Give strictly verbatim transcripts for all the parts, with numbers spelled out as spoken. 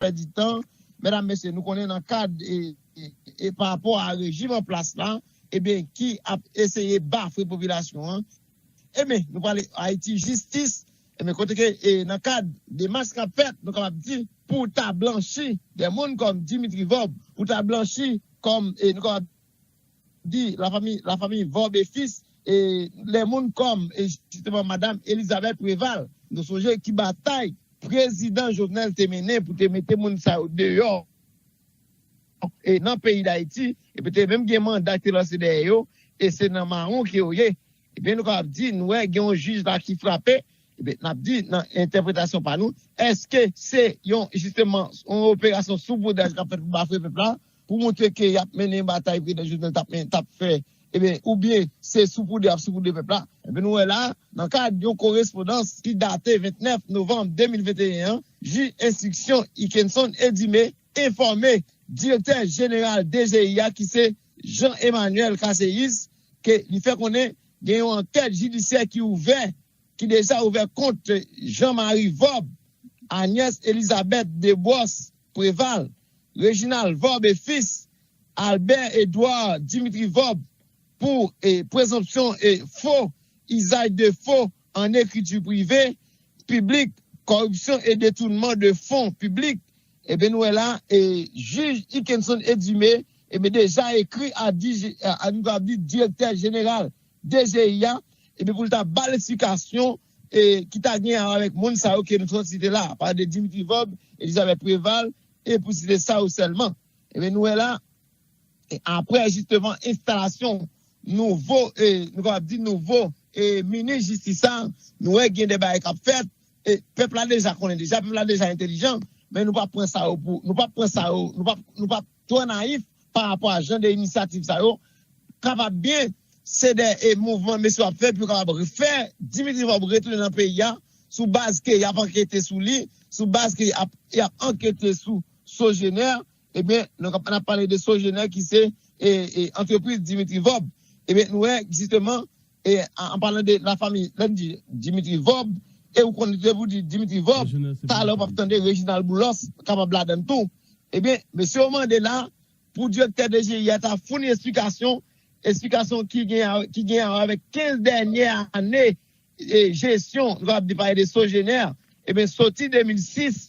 pèdi tan, medam, mesye, nou konnen nan kad e, e, e pa rapò a rejim an plas la, ebyen, ki ap eseye bafwe popilasyon an. Ebyen, nou pale Ayiti jistis, ebyen, kote ke e, nan kad demach k ap fèt, nou kapab di, pou ta blanchi de moun kòm Dimitri Vorbe, pou ta blanchi kòm, e, nou kapab di, lafanmi, lafanmi Vorbe e Fils, e, de moun kòm, e, jisteman, madam Elizabeth Préval. Nou sonje ki batay prezidan Jovenel te mennen pou te mete moun sa yo deyò e nan peyi Dayiti, epi te menm gen manda ki te lanse dèyè yo, e se nan mawon ke yo ye. Ebyen, nou kapab di, nou wè gen yon jij la ki frape, ebyen, n ap di, nan entèpretasyon pa nou, èske se yon, jisteman, yon operasyon soupoudaj k ap fèt pou bafwe pèp la, pou montre ke y ap mennen yon batay prezidan Jovenel t ap men-, t ap fè, ebyen, oubyen se soupoudre y ap soupoudre pèp la? Ebyen, nou wè la, nan kad yon korespondans ki date vennèf novanm de mil venteyen an, jij enstriksyon Hickenson Edumé enfòme direktè jeneral D G I a, ki se Jean Emmanuel Casséus, ke li fè konnen gen yon ankèt jidisyè ki ouvè, ki deja ouvè kont Jean Marie Vorbe, Agnès Elizabeth Desbrosses Préval, Reginald Vorbe et Fils, Albert Edouard Dimitri Vorbe pou, e, prezonpsyon, e, fo, izaj de fo an ekriti prive, piblik, kòripsyon e detounman de fon piblik. Ebyen, nou wè la, e, jij Hickenson Edumé, ebyen, deja ekri a D G, a, a, nou ka di direktè jeneral D G I a, ebyen, pou l ta ba l eksplikasyon, e, ki ta gen a wè avèk moun sa yo ke nou sot site la, pale de Dimitri Vorbe, Elizabeth Préval, e pou site sa yo sèlman. Ebyen, nou wè la, e apre, jisteman, enstalasyon nouvo, e, nou kapab di nouvo, e, minis jistis sa, nou wè gen de bagay k ap fèt, e pèp la deja konnen deja, pèp la deja entèlijan, men nou p ap pran sa yo pou, nou p ap pran sa yo, nou p ap, nou p ap twò nayif pa rapò a jan de inisyativ sa yo, kapab byen, se de, e, mouvman mesye yo ap fè pou yo kapab fè Dimitri Vorbe retounen nan peyi a, sou baz ke y ap ankete sou li, sou baz ke y ap, y ap ankete sou Sogener, ebyen, nou ap, n ap pale de Sogener ki se, e, e, antrepriz Dimitri Vorbe. Ebyen, nou wè, jisteman, e, an, an palan de lafanmi, lè n di Dimitri Vorbe, e ou konnen depi w di Dimitri Vorbe, talè w p ap tande Reginald Boulos kapab ladan l tou. Ebyen, mesye yo mande la, pou direktè D G I a ta founi eksplikasyon, eksplikasyon ki gen a, ki gen a wè avèk kenz dènyè ane, e, jesyon, nou kapab di pale de Sogener, ebyen, soti de mil sis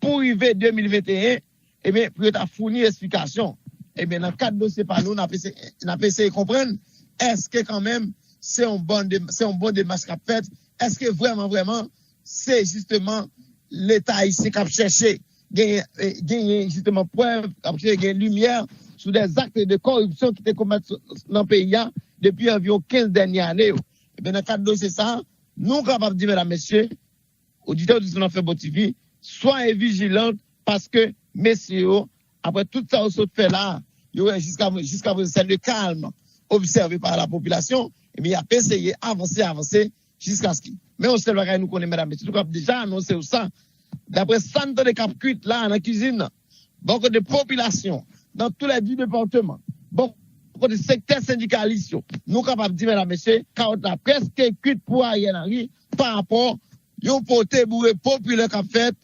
pou rive de mil venteyen, ebyen, pou yo ta founi eksplikasyon. Ebyen, nan kad dosye pa nou, n ap eseye, n ap eseye konprann, èske kanmenm se yon bon de-, se yon bon demach k ap fèt? Èske vrèman, vrèman, se jisteman Leta ayisyen k ap chèche genyen, e, genyen jisteman prèv, k ap chèche genyen limyè sou dè zak de kòripsyon ki te komèt sou, nan peyi a depi anviwon kenz dènyè ane yo. Ebyen, nan kad dosye sa a, nou kapab di, medam, mesye, oditè, oditris nan Fèbo T V, swaye vijilan, paske mesye yo, apre tout sa yo sot fè la, yo wè jiska, jiska prezan, sèl de kalm obsève pa la popilasyon, ebyen, y ap eseye avanse, avanse, jiskaske. Men yon sèl bagay nou konnen, medam, mesye, nou kapab deja anonse w sa. Daprè sa n tande k ap kwit la nan kizin nan, bò kote popilasyon, nan tou lè dis depatman, bò kote sektè sendikalis yo, nou kapab di, medam, mesye, kawòt la prèske kwit pou Ariel Henry pa rapò yon pote boure popilè k ap fèt,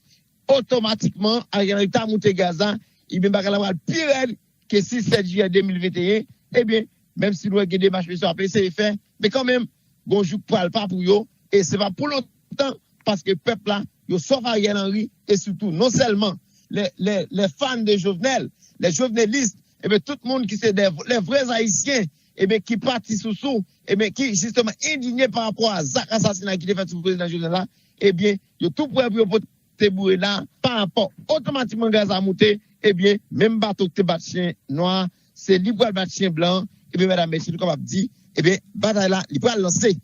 otomatikman, Ariel Henry ta moute gaz la, ebyen, bagay la pral pi rèd ke si sèt jiyè de mil venteyen, ebyen, menm si nou wè gen demach mesye ap eseye fè, men kanmenm, gon jou k pral pa pou yo, e se pa pou lontan, paske pèp la, yo sòf Ariel Henry, e sitou, non sèlman les, les, les fans de Jovenel, les jovenelistes, ebyen, tout moun ki se de, les vrais Haïtiens, ebyen, ki pati sousou, ebyen, ki jisteman endinye pa rapò a zak asasina ki te fèt sou prezidan Jovenel la, ebyen, yo tou prè pou yo pote boure la, pa rapò otomatikman gaz la moute, ebyen, menm bato ki te bat chen nwa, se li pral bat chen blan, ebyen, medam, mesye, nou kapab di, ebyen, batay la, li pral lanse.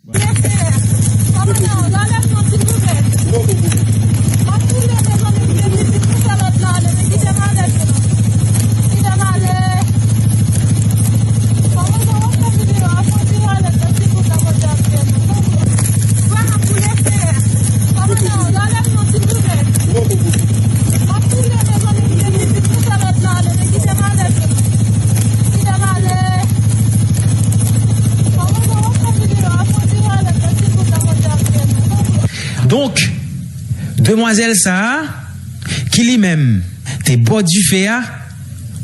Donk, demwazèl sa a, ki li menm Te bò dife a?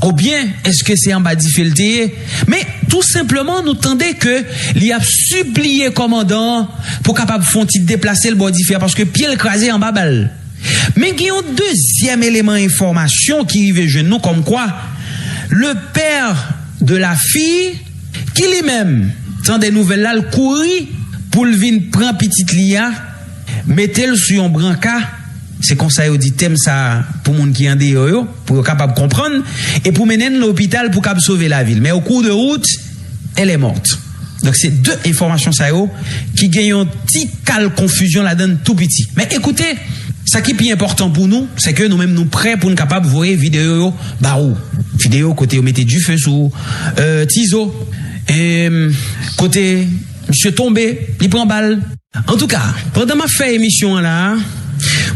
Oubyen èske se anba dife l te ye? Men, tou senpleman, nou tande ke li ap sipliye kòmandan an pou kapab fè yon ti deplase l bò dife a, paske pye l kraze anba bal. Men gen yon dezyèm eleman enfòmasyon ki rive jwenn nou, kòmkwa le père de la fille, ki li menm tande nouvèl la, l kouri pou l vin pran pitit li a, mete l sou yon branka, se konsa yo di tèm sa a pou moun ki andeyò yo, pou yo kapab konprann, e pou mennen l lopital pou kab sove lavi l. Men au cours de route, elle est morte. Donk, se de enfòmasyon sa yo ki gen yon ti kal konfizyon ladan l tou piti. Men ekoute, sa ki pi enpòtan pou nou, se ke nou menm nou prè pou n kapab voye videyo yo ba ou. Videyo kote yo mete dife sou, euh, Tizo. E, kote misye tonbe, li pran bal. Antouka, pandan m ap fè emisyon an la a,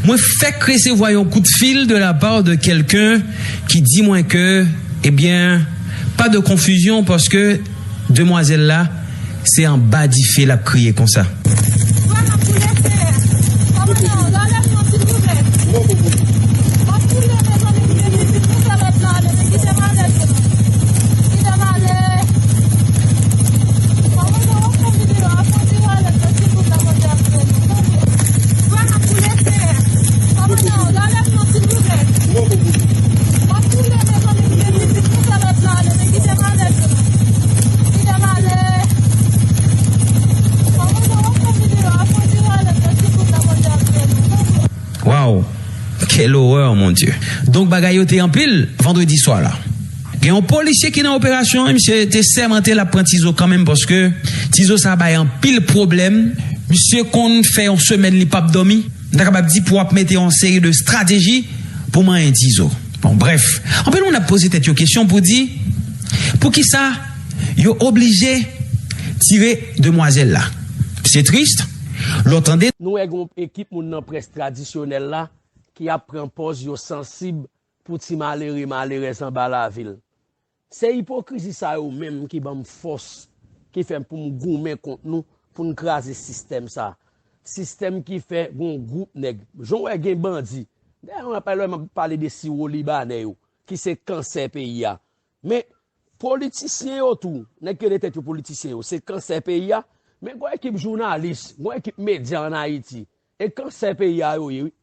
mwen fèk resevwa yon kout fil de la part de quelqu'un ki di mwen ke, ebyen, pas de confusion, paske demwazèl la, se anba dife l ap kriye konsa. Waw! Quelle horreur, mon Dieu! Donk, bagay yo te anpil vandredi swa la. Gen yon polisye ki nan operasyon an, misye te sèmante l ap pran Tizo kanmenm, paske Tizo sa bay anpil pwoblèm. Misye konn fè yon semèn li p ap dòmi. M ta kapab di pou w ap mete yon seri de estrateji pou manyen Tizo. Bon, brèf. Anpil moun ap poze tèt yo kesyon pou di, poukisa yo oblije tire demwazèl la? Se tris, lè w tande. Nou wè gen yon ekip moun nan près tradisyonèl la ki ap pran pòz yo sansib pou ti malere, malerèz anba lavi l. Se ipokrizi sa yo menm ki ban m fòs, ki fè pou m goumen kont nou, pou n kraze sistèm sa. Sistèm ki fè gon gwoup nèg. Jan w wè gen bandi. Dayè, mwen ap pale, mwen ap pale de siwo libanè yo, ki se kansè peyi a. Men, politisyen yo tou, nèg ki rele tèt yo politisyen yo, se kansè peyi a. Men gon ekip jounalis, gon ekip medya ann Ayiti. E kansè peyi a yo ye, wi.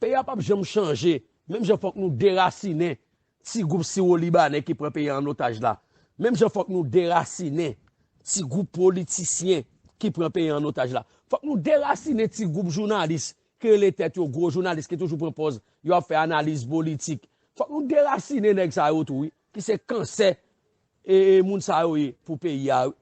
Peyi a p ap janm chanje. Menm jan fòk nou derasinen ti gwoup siwo libanè ki pran peyi a an otaj la. Menm jan fòk nou derasinen ti gwoup politisyen ki pran peyi a an otaj la. Fòk nou derasinen ti gwoup jounalis ki rele tèt yo gwo jounalis ki toujou pran pòz yo ap fè analiz politik. Fòk nou derasinen nèg sa yo tou, wi, ki se kansè e, e moun sa yo ye pou peyi a, wi.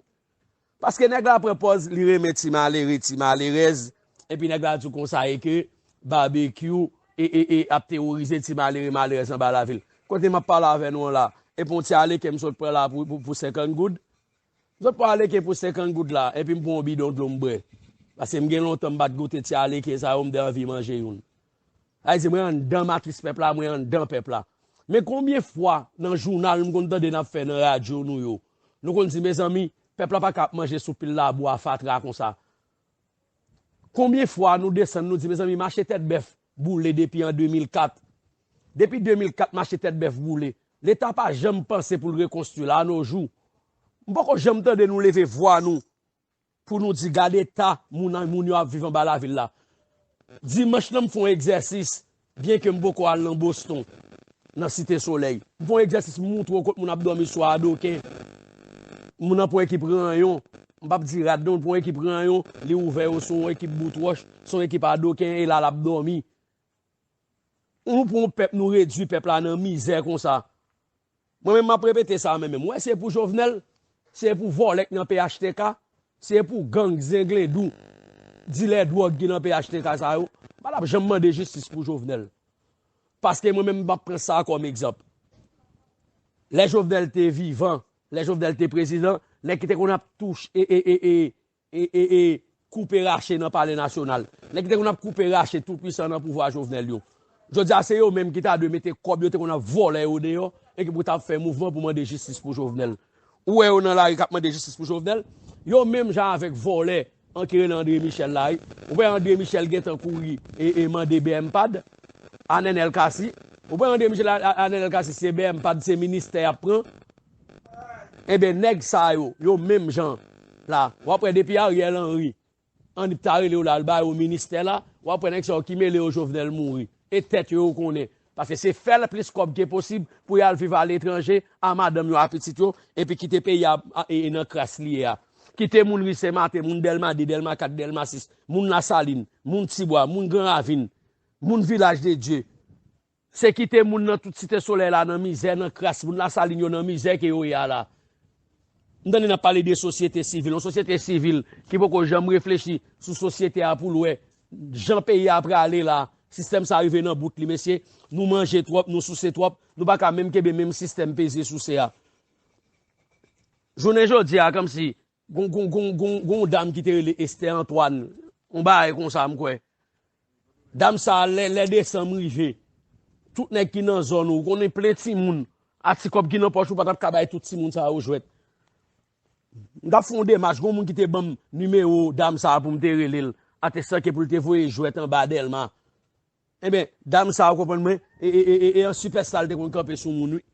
Paske nèg la pran pòz, li renmen ti malere, ti malerèz, epi nèg la di w konsa e ke Babekyou e, e, e ap teworize ti malere, malerèz anba lavi l. Kote m ap pale avè nou an la, epi yon ti aleken m sot pran la pou, pou, pou senkant goud. M sot pran aleken pou senkant goud la, epi m pran yon bidon dlo m bwè. Paske m gen lontan m pa t goute ti aleken sa yo, m te anvi manje youn. Sa vle di mwen anndan matris pèp la, mwen anndan pèp la. Men konbyen fwa nan jounal m konn tande n ap fè nan radyo nou yo, nou konn di, mezanmi, pèp la pa ka ap manje sou pil labou a fatra konsa. Konbyen fwa nou desann, nou di, mezanmi, mache Tèt Bèf boule depi an de mil kat. Depi de mil kat, mache Tèt Bèf boule. Leta pa janm panse pou l rekonstwi l a no jou. M poko janm tande nou leve vwa nou pou nou di, gade eta moun, moun yo ap viv anba lavil la. Dimanch lan, m fè yon egzèsis, byenke m poko al nan Boston, nan Site Solèy. M fè yon egzèsis, m moutre w kot moun ap dòmi sou adoken. Moun nan pran ekip ranyon, m p ap di rad non, l pran ekip ranyon, li ouvè yo sou yon ekip bout wòch, sou yon ekip adoken, e la l ap dòmi. Nou pran yon pèp, nou redui pèp la nan mizè konsa. Mwen menm, m ap repete sa, mwen menm. Ou wè, se pou Jovenel, se pou vòlè k nan P H T K, se pou gang, zenglendou, dilè dwòg ki nan P H T K sa yo. M pa t ap janm mande jistis pou Jovenel. Paske mwen menm, m ap pran sa kòm egzanp. Lè Jovenel te vivan, lè Jovenel te prezidan, nèg ki te konn ap touche, e, e, e, e, e, e, e, koupe rache nan Palè Nasyonal. Nèg ki te konn ap koupe rache toupwisan nan pouvwa Jovenel yo. Jodi a, se yo menm ki ta dwe mete kòb yo te konn ap vòlè yo deyò e ki pou ta ap fè mouvman pou mande jistis pou Jovenel. Ou wè yo nan lari k ap mande jistis pou Jovenel? Yo menm jan avèk vòlè an ki rele André Michel la, wi. Ou wè André Michel gentan kouri e, e mande B M pad a Nenel Cassy. Ou pran André Michel a, a, a Nenel Cassy, se B M pad, se ministè y ap pran. Enben, nèg sa yo, yo menm jan la. W ap wè depi Ariel Henry, Anip ta rele yo la, al ba yo ministè la, w ap wè nèg sa yo ki mele yo Jovenel mouri. E tèt yo, yo konnen. Paske se fè l plis kòb ke posib pou y al viv aletranje a madanm yo, a pitit yo, epi kite peyi a, a, e, e nan kras li ye a. Kite moun ri Senmaten, moun Dèlma de, Dèlma kat, Dèlma sis, moun Lasalin, moun Tibwa, moun Gran Ravin, moun Vilaj de Dye. Se kite moun nan tout Site Solèy la nan mizè, nan kras, moun Lasalin yo nan mizè ke yo ye a la. M tande n ap pale de sosyete sivil. Yon sosyete sivil ki poko janm reflechi sou sosyete a pou l wè jan peyi a prale la. Sistèm sa rive nan bout li, mesye. Nou manje twòp, nou souse twòp. Nou pa ka menm kenbe menm sistèm peze souse a. Jounen jodi a, kòmsi Gon, gon, gon, gon, gon dam ki te rele Esther Antoine. Yon bagay konsa, m kwè. Dam sa, lè, lè desanm rive, tout nèg ki nan zòn ou, konnen plen timoun, a ti kòb ki nan pòch ou, pa t ap ka bay tout timoun sa yo jwèt. M t ap fè yon demach, gon moun ki te ban m nimewo dam sa pou m te rele l, atestan ke pou l te voye jwèt anba Dèlma. Enben, dam sa, ou konprann mwen, e, e, e, e, e an sipèsta l te konn kanpe sou moun, wi.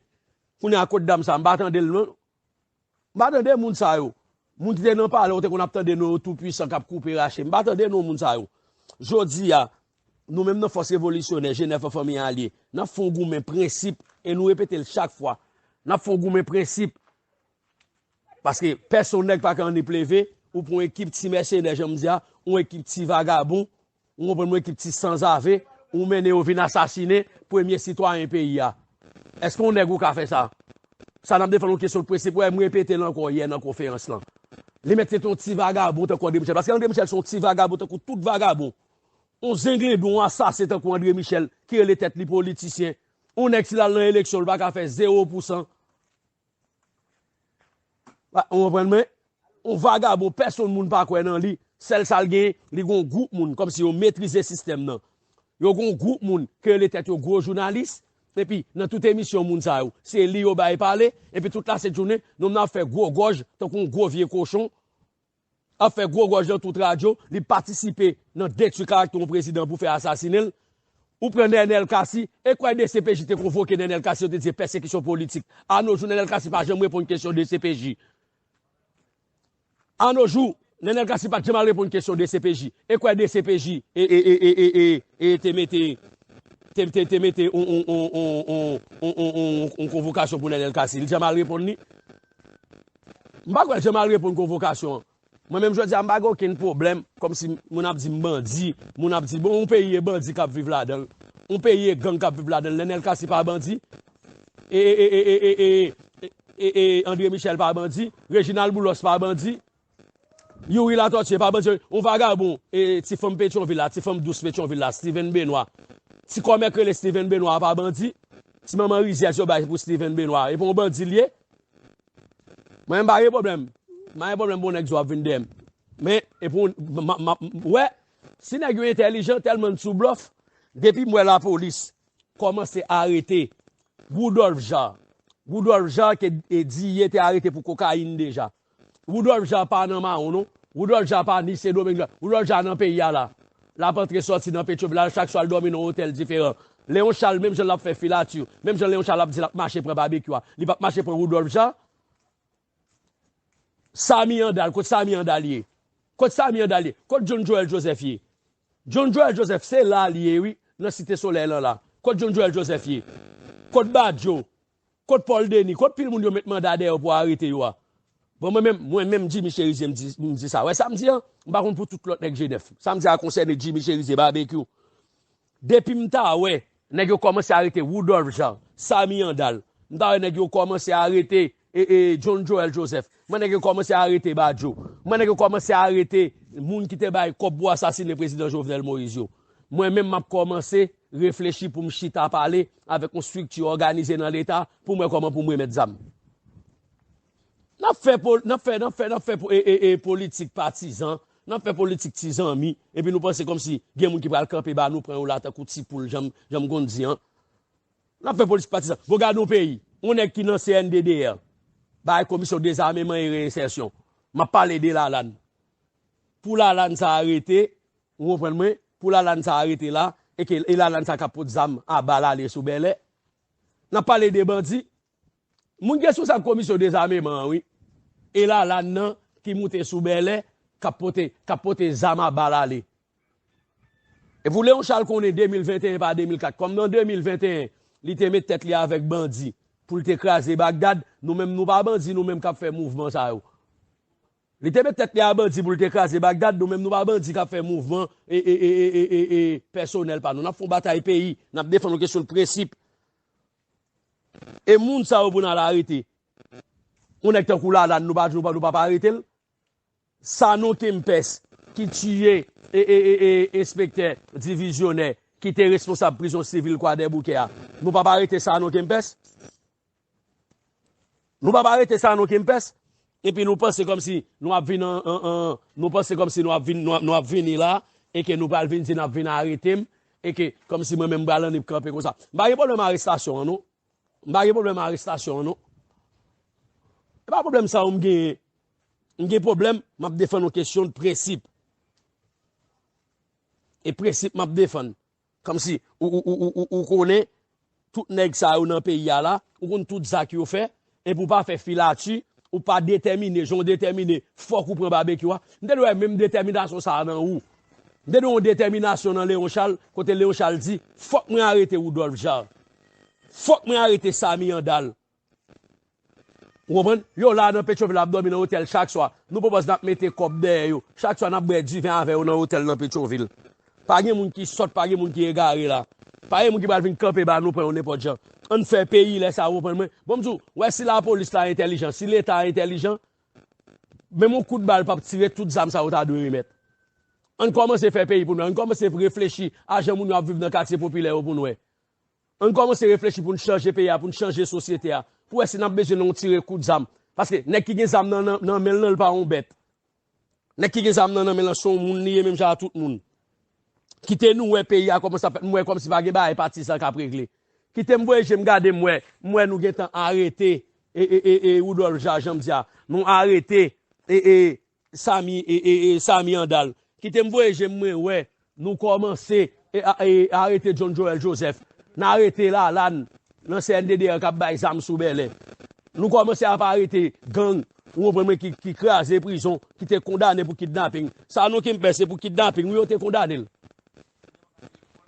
Kounye a, kot dam sa, m pa tande l, non. M pa tande moun sa yo. Moun ki te nan palè, ou te konn ap tande non yo tou pwisan k ap koupe rache. M pa tande non moun sa yo. Jodi a, nou menm nan Fòs Revolisyonè, G nèf an Fanmi Alye, n ap fè yon goumen prensip, e nou repete l chak fwa. N ap fè yon goumen prensip. Paske pèsonn nèg pa ka annik leve, ou pran yon ekip ti mèsenè, jan m di a, yon ekip ti vagabon, ou konprann mwen, ekip ti sanzave, ou mennen yo vin asasinen premye sitwayen peyi a. Èske yon nèg ou ka fè sa? Sa n ap defann yon kesyon de prensip, wè, m repete l ankò yè nan konferans lan. Li mèt se te yon ti vagabon tankou André Michel, paske André Michel se yon ti vagabon tankou tout vagabon. Yon zenglendo, yon asasen tankou André Michel, ki rele tèt li politisyen. Yon nèg, si l al nan eleksyon, li pa ka fè zewo pousan. Ou konprann mwen? Yon vagabon, pèsonn moun pa kwè nan li. Sèl sa l genyen, li gon gwoup moun, kòmsi yo metrize sistèm nan. Yo gon gwoup moun ki rele tèt yo gwo jounalis, epi nan tout emisyon moun sa yo, se li yo bay pale, epi tout lasent jounen, nonm nan ap fè gwo gòj, tankou yon gwo vye kochon, ap fè gwo gòj nan tout radyo, li patisipe nan detwi karaktè yon prezidan pou fè asasinen l. Ou pran Nenel Cassy, e kwè D C P J te konvoke Nenel Cassy, yo te di pèsekisyon politik. A no jou, Nenel Cassy pa janm reponn kesyon D C P J. A no jou, Nenel Cassy pa t janm al reponn kesyon D C P J. E kwè D C P J e, e, e, e, e, e, e te mete, te, te, te mete yon, yon, yon konvokasyon pou Nenel Cassy. Li janm al reponn li. M pa kwè l janm al reponn konvokasyon an. Mwen menm jodi a, m pa gen okenn pwoblèm, kòmsi moun ap di m bandi, moun ap di, bon, yon peyi e bandi k ap viv ladan l. Yon peyi e gang k ap viv ladan l. Nenel Cassy pa bandi. E, e, e, e, e, e, e, e, e, André Michel pa bandi. Reginald Boulos pa bandi. Youri Latortue pa bandi. Yon vagabon, e, ti fanm Petyonvil la, ti fanm dous Petyonvil la, Steven Benoît. Ti kòmè k rele Steven Benoît pa bandi. Ti manman rizyèz yo bay pou Steven Benoît. E pa yon bandi l ye. Mwen, m pa gen pwoblèm. M pa gen pwoblèm pou nèg di w ap vin dèyè m. Men, e pou, m, m, m, wè, si nèg yo entèlijan, tèlman n sou blòf, depi m wè lapolis kòmanse arete Woodolphe Jaar. Woodolphe Jaar ke, e, Diye te arete pou kokayin deja. Woodolphe Jaar pa nan mawon, non. Woodolphe Jaar pa ni Sendomeng, non. Woodolphe Jaar nan peyi a la. L ap antre sòti nan Petyonvil la, chak swa l dòmi nan yon otèl diferan. Léon Charles, menm jan l ap fè filati, menm jan Léon Charles ap di l ap mache pran babekyou a, li p ap mache pran Woodolphe Jaar. Samy Andal, kot Samy Andal ye? Kot Samy Andal ye? Kot John Joël Joseph ye? John Joël Joseph, se la l ye, wi, nan Site Solèy lan la. Kot John Joël Joseph ye? Kot Badio? Kot Paul Denis? Kot pil moun yo met manda dèyè yo pou arete yo a? Bon, mwen menm, mwen menm, Jimmy Chérizier, m di, m di sa. Wè sa m di an? M pa konn pou tout lòt nèg G nèf. Sa m di a konsène Jimmy Chérizier, Babekyou. Depi m ta wè nèg yo kòmanse arete Woodolphe Jaar, Samy Andal, m ta wè nèg yo kòmanse arete, e, e, John Joël Joseph, m wè nèg yo kòmanse arete Badio, m wè nèg yo kòmanse arete moun ki te bay kòb pou asasinen prezidan Jovenel Moïse yo. Mwen menm, m ap kòmanse reflechi pou m chita pale avèk yon estrikti òganize nan Leta pou m wè kòman pou m remèt zam. N ap fè, n ap fè, n ap fè, n ap fè e, e, e, politik patizan, n ap fè politik ti zanmi, epi nou panse kòmsi gen moun ki pral kanpe ba nou, pran yo la tankou ti poul, jan m, jan m konn di an. N ap fè politik patizan. Bon, gade yon peyi, yon nèg ki nan C N D D R, bay Komisyon Dezameman e Reyensèsyon. M ap pale de Lalann. Pou Lalann sa arete, ou konprann mwen, pou Lalann sa arete la, e ke, e Lalann sa k ap pot zam a bal ale sou Bèlè, N ap pale de bandi. Moun ki responsab komisyon dezameman an, wi. E Lalann nan ki moute sou Bèlè, k ap pote, k ap pote zam a bal ale. Epi w Leon Charles konnen de mil venteyen pa de mil kat, kòm nan de mil venteyen, li te met tèt li avèk bandi pou l te kraze Bagdad, nou menm nou pa bandi, nou menm k ap fè mouvman sa yo. Li te met tèt li a bandi pou l te kraze Bagdad, nou menm nou pa bandi k ap fè mouvman e, e, e, e, e, e, e pèsonèl pa nou. N ap fè yon batay peyi, n ap defann yon kesyon de prensip. E moun sa yo pou n al arete. Yon nèg tankou Lalann, nou pa, nou pa, nou pa, pa arete l. Sanon Kempès, ki tiye e, e, e, e, enspektè divizyonè, ki te responsab prizon sivil Kwadèboukè a. Nou pa, pa arete Sanon Kempès. Nou pa, pa arete Sanon Kempès. Epi nou panse kòmsi nou ap vin an, an, an, nou panse kòmsi nou ap vin, nou ap, nou ap vini la, e ke nou pral vin di n ap vin arete m, e ke kòmsi mwen menm m pral annik kanpe konsa. M pa gen pwoblèm arestasyon an, non. M pa gen pwoblèm arestasyon an, non. E pa pwoblèm sa yo m genyen. M gen pwoblèm, m ap defann yon kesyon de prensip. E prensip m ap defann. Kòmsi ou, ou, ou, ou, ou, ou konnen tout nèg sa yo nan peyi a la, ou konn tout zak yo fè, epi ou pa fè filati, ou pa detèmine, jan w detèmine, fòk ou pran babekyou a. M te dwe wè menm detèminasyon sa a nan ou. M te dwe yon detèminasyon nan Leon Charles, kote Leon Charles di, fòk mwen arete Woodolphe Jean. Fòk mwen arete Samy Andal. Ou konprann? Yo la nan Petyonvil ap dòmi nan otèl chak swa. Nou pwopòz n ap mete kòb dèyè yo. Chak swa n ap bwè diven avè yo nan otèl nan Petyonvil. Pa gen moun ki sòt, pa gen moun ki egare la. Pa gen moun ki pral vin kanpe ba nou pran yo nenpòt jan. Ann fè peyi lè sa, ou konprann mwen? Bon, m di w, wè si lapolis la entèlijan, si Leta entèlijan, menm yon kout bal p ap tire, tout zam sa yo ta dwe remèt. Ann kòmanse fè peyi pou n wè. Ann kòmanse reflechi a jan moun yo ap viv nan katye popilè yo pou n wè. Ann kòmanse reflechi pou n chanje peyi a, pou n chanje sosyete a. Pou wè si n ap bezwen nan yon tire kout zam. Paske nèg ki gen zam nan, nan, nan men l nan, l pa yon bèt. Nèg ki gen zam nan, nan men l lan, se yon moun li ye, menm jan a tout moun. Kite nou wè peyi a kòman sa fèt, m wè kòmsi pa gen bagay patizan k ap regle. Kite m voye je m gade, m wè, m wè nou gentan arete, e, e, e, e, Woodolphe Jean, jan m di a. Nou arete, e, e, Samy, e, e, e, Samy Andal. Kite m voye je m, mwen wè nou kòmanse, e, a, e, arete John Joel Joseph. N arete Lalann nan C N D D A k ap bay zam sou Bèlè. Nou kòmanse ap arete gang, ou konprann mwen, ki, ki kraze prizon, ki te kondane pou kidnaping. Sanon Kempès se pou kidnaping, wi, yo te kondane l.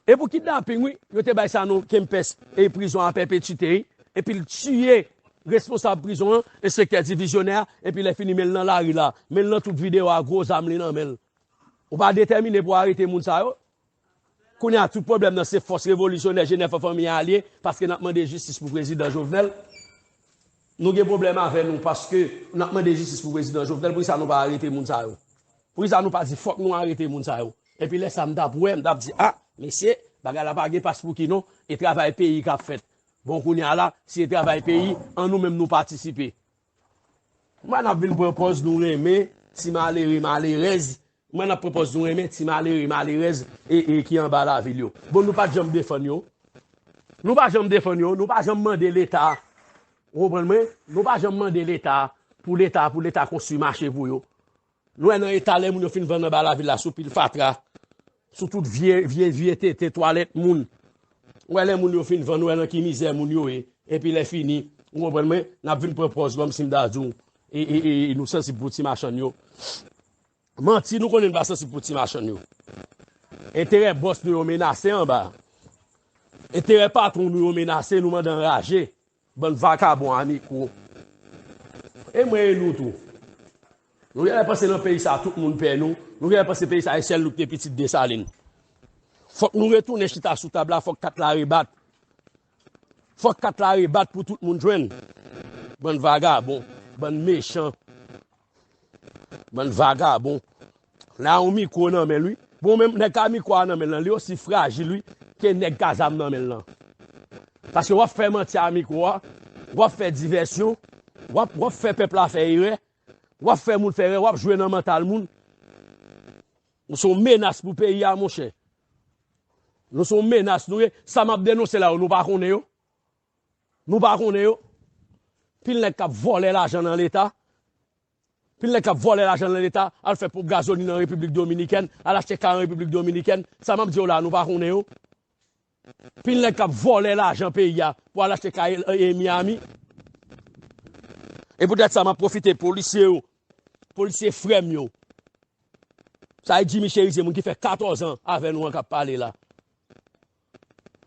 E pou kidnaping, wi, yo te bay Sanon Kempès e prizon a pèpetite, wi. Epi l tiye responsab prizon an, enspektè divizyonè a, epi lè fini men l nan lari la, men l nan tout videyo a, gwo zam li nan men l. Ou pa detèmine pou arete moun sa yo? Kounye a, tout pwoblèm nan se fòs revolisyonè G nèf an fanmi a li ye, paske n ap mande jistis pou prezidan Jovenel. Nou gen pwoblèm avè nou paske n ap mande jistis pou prezidan Jovenel, poukisa nou pa arete moun sa yo? Poukisa nou pa di fòk nou arete moun sa yo? Epi lè sa m t ap wè, m t ap di, a, mesye, bagay la pa gen pas pou ki non, e travay peyi k ap fèt. Bon, kounye a la, si e travay peyi, an nou menm nou patisipe. Mwen n ap vin pran pòz nou renmen ti malere, malerèz. Mwen n ap pran pòz nou renmen ti malere, malerèz e, e ki anba lavil yo. Bon, nou pa t janm defann yo. Nou pa janm defann yo, nou pa janm mande Leta. Ou konprann mwen? Nou pa janm mande Leta pou Leta, pou Leta konstwi mache pou yo. Nou wè nan eta lè moun yo fin vann anba lavil la sou pil fatra, sou tout vye, vye, vye tete twalèt moun. Ou wè lè moun yo fin vann, ou wè nan ki mizè moun yo ye. Epi lè fini, ou konprann mwen, n ap vin pran pòz kòmsi m ta di w, e, e, e, e nou sansib pou ti machann yo. Manti, nou konnen n pa sansib pou ti machann yo. Enterè bòs nou yo menase anba. Enterè patwon nou yo menase, nou mande anraje. Bann vakabon a mikwo. E mwen e nou tou. Nou genlè panse nan peyi sa a tout moun pè nou. Nou genlè panse peyi sa a e sèl nou ki te pitit Desalin. Fòk nou retounen chita sou tab la, fòk kat la rebat. Fòk kat la rebat pou tout moun jwenn. Bann vagabon, bann mechan. Bann vagabon. L a yon mikwo nan men l, wi. Bon, menm nèg k a mikwo a nan men l lan, li osi frajil, wi, ke nèg k a zam nan men l lan. Paske w ap fè manti a mikwo a, w ap fè divèsyon, w ap, w ap fè pèp la fè erè, w ap fè moun fè erè, w ap jwe nan mantal moun. Ou se yon menas pou peyi a, monchè. Nou se yon menas, nou ye. Sa m ap denonse la yo, nou pa konnen yo? Nou pa konnen yo? Pil nèg k ap vòlè lajan nan Leta. Pil nèg k ap vòlè lajan nan Leta, al fè ponp gazolin an Repiblik Dominikèn, al achte kay an Repiblik Dominikèn. Sa m ap di w la, nou pa konnen yo? Pil nèg k ap vòlè lajan peyi a pou al achte kay e Miami. E poutèt sa, m ap pwofite polisye yo, polisye frè m yo. Sa e Jimmy Cherizier, moun ki fè katòz an avè nou an k ap pale la.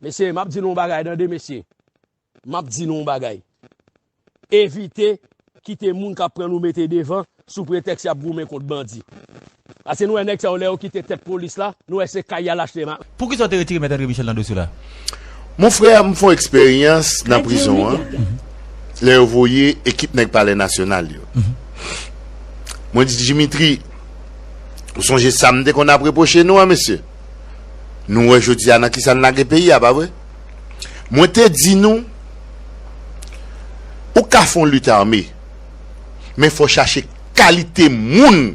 Mesye, m ap di nou yon bagay, tande, mesye. M ap di nou yon bagay. Evite kite moun k ap pran nou mete devan sou pretèks y ap goumen kont bandi. Paske nou wè nèg sa yo, lè yo kite tèt polis la, nou wè se kay y al achte. Poukisa w te retire Mèt André Michel nan dosye la? Mon frè, m fè yon eksperyans nan prizon an, lè yo voye ekip nèg Palè Nasyonal yo. Mwen di Dimitri, ou sonje sa m te konn ap repwoche nou an, mesye? Nou wè jodi a nan kisa n lage peyi a, pa vre? Mwen te di nou, ou ka fè yon lit ame, men fò w chache kalite moun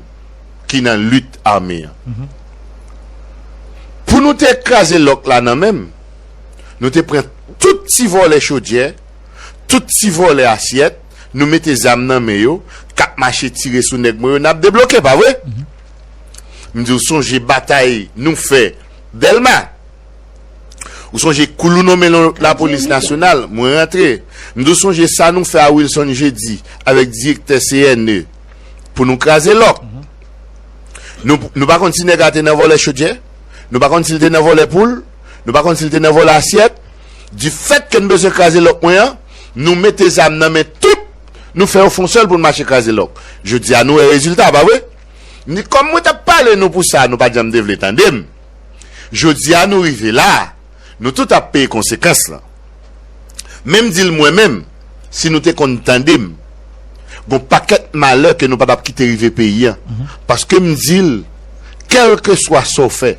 ki nan lit ame an. Pou nou te kraze lòk la nan menm, nou te pran tout ti vòlè chodyè, tout ti vòlè asyèt, nou mete zam nan men yo, k ap mache tire sou nèg mwen yo, n ap debloke, pa vre? M di w sonje batay nou fè Dèlma. Ou sonje kou nou nonmen lapolis nasyonal, mwen rantre. M di w sonje sa nou fè a Wilson Jeudi avèk direktè C N E pou nou kraze lòk. Nou, nou pa konn si nèg la te nan vòlè chodyè, nou pa konn si l te nan vòlè poul, nou pa konn si l te nan vòlè asyèt. Difèt ke n bezwen kraze lòk mwen an, nou mete zam nan men tout, nou fè yo fè yon sèl pou n mache kraze lòk. Jodi a nou wè rezilta, pa vre? M di kòm mwen t ap pale nou pou sa, nou pa t janm te vle tande m. Jodi a nou rive la, nou tout ap peye konsekans lan. Men m di l mwen menm, si nou te konn tande m, gon pakèt malè ke nou pa t ap kite rive peyi an. Paske m di l, kèlkeswa sa w fè,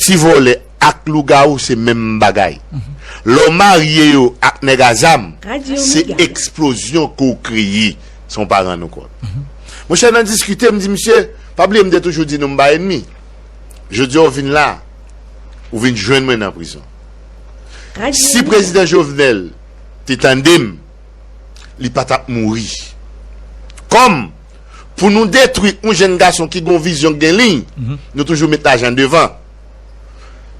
ti vòlè ak lougawou se menm bagay. Lè w marye yo ak nèg a zam, se eksplozyon ke w kreye san w pa rann ou kont. Monchè, nan diskite, m di misye, pa bliye m te toujou di nou m pa ènmi. Jodi a w vin la, ou vin jwenn mwen nan prizon. Si prezidan Jovenel te tande m, li pa t ap mouri. Kòm pou nou detwi yon jèn gason ki gon vizyon, k gen liy, nou toujou met lajan devan.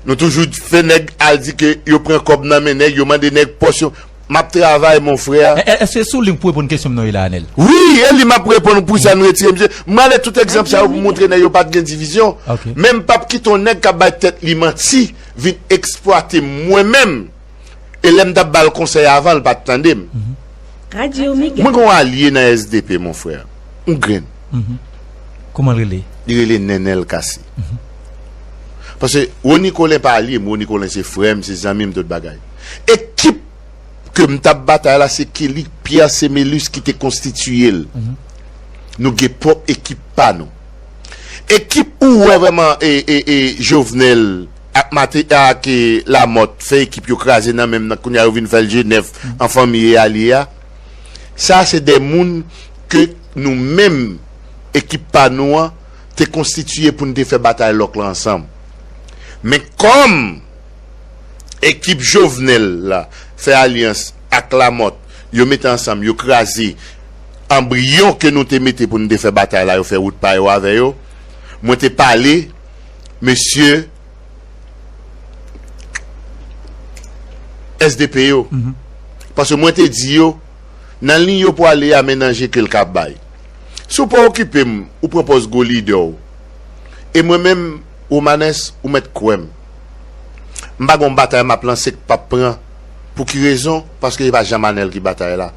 Nou toujou fè nèg al di ke yo pran kòb nan men nèg, yo mande nèg pòs yo. M ap travay, mon frè. Èske se ou li pou reponn kesyon m nan wi la, Anèl? Wi, e li m ap reponn pou sa nou retire misye. M rale tout egzanp sa yo pou montre nèg yo pa t gen divizyon. Men m p ap kite yon nèg k ap bay tèt li manti vin eksplwate m mwen menm. E lè m t ap ba l konsèy avan, l pa t tande m. Mwen gen yon alye nan S D P, mon frè. Yon grenn. Kouman l rele? Li rele Nènèl Cassy. Paske Rony Colin pa alye m, Rony Colin se frè m, se zanmi m, tout bagay. Ekip ke m t ap batay la, se Kelly Pierre Semelus ki te konstitiye l. Nou gen pwòp ekip pa nou. Ekip ou wè vrèman e, e, e Jovenel ak Mate, ak e, Lamothe fè ekip yo kraze nan menm nan, kounye a yo vin fè l G nèf an fanmi e alye a. Sa se de moun ke nou menm ekip pa nou an te konstitiye pou n te fè batay lòk la ansanm. Men kòm ekip Jovenel la fè alyans ak Lamothe, yo mete ansanm, yo kraze anbriyon ke nou te mete pou n te fè batay la, yo fè wout pa yo avè yo. Mwen te pale mesye S D P yo. Paske mwen te di yo, nan liy yo pwale a, men nan je ke l ka bay. Si w pa okipe m, ou pran pòz gwo lidè w. E mwen menm, Romanes, ou mèt kwè m. M pa gen yon batay m ap lanse k p ap pran. Pou ki rezon? Paske se pa Jean Manel ki batay la.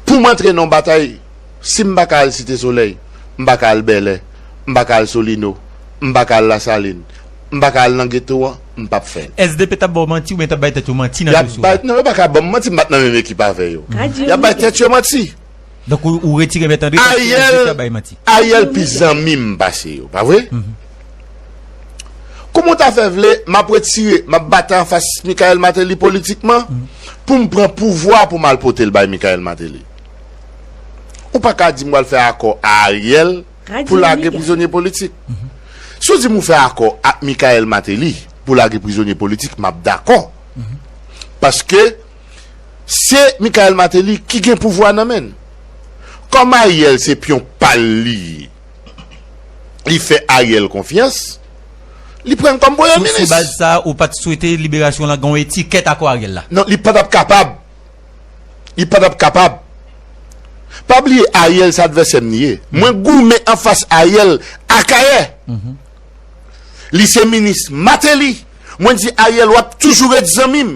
Pou m antre nan yon batay, si m pa ka al Site Solèy, m pa ka al Bèlè, m pa ka al Solino, m pa ka al Lasalin, m pa ka al nan geto an, m p ap fè l. S D P t ap ba w manti oubyen t ap bay tèt yo manti nan dosye w la? Non, yo pa ka ban m manti, m pa t nan menm ekip avè yo. Y ap bay tèt yo manti. Donk ou, ou retire Mèt André paske Ariel, Ariel pi zanmi m pase yo, pa vre? Kouman w ta fè vle m ap retire, m ap batay anfas Michael Martelly politikman pou m pran pouvwa pou m al pote l bay Michael Martelly? Ou pa ka di m w al fè akò a Ariel pou lage prizonye politik. Si w di m ou fè akò ak Michael Martelly pou lage prizonye politik, m ap dakò. Paske se Michael Martelly ki gen pouvwa nan men l. Kòm Ariel se pyon pa l li ye, li fè Ariel konfyans, Li pran l kòm premye Sou, sou minis. Baz sa, ou pa t swete liberasyon lan gen yon etikèt ak Ariel la? Non, li pa t ap kapab. Li pa t ap kapab. Pa bliye Ariel se advèsè m li ye. Mwen goumen anfas Ariel Akayè. Li se minis Mateli. Mwen di Ariel w ap toujou ret zanmi m.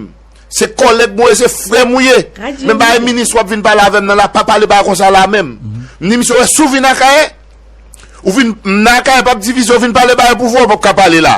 Se kòlèg mwen, se frè m ou ye. Men bagay minis w ap vin pale avè m nan la, pa pale bagay konsa la menm. M di misye, wè, si w vin Akayè, ou vin nan Akayè, p ap divize, ou vin pale bagay pouvwa, w p ap ka pale la.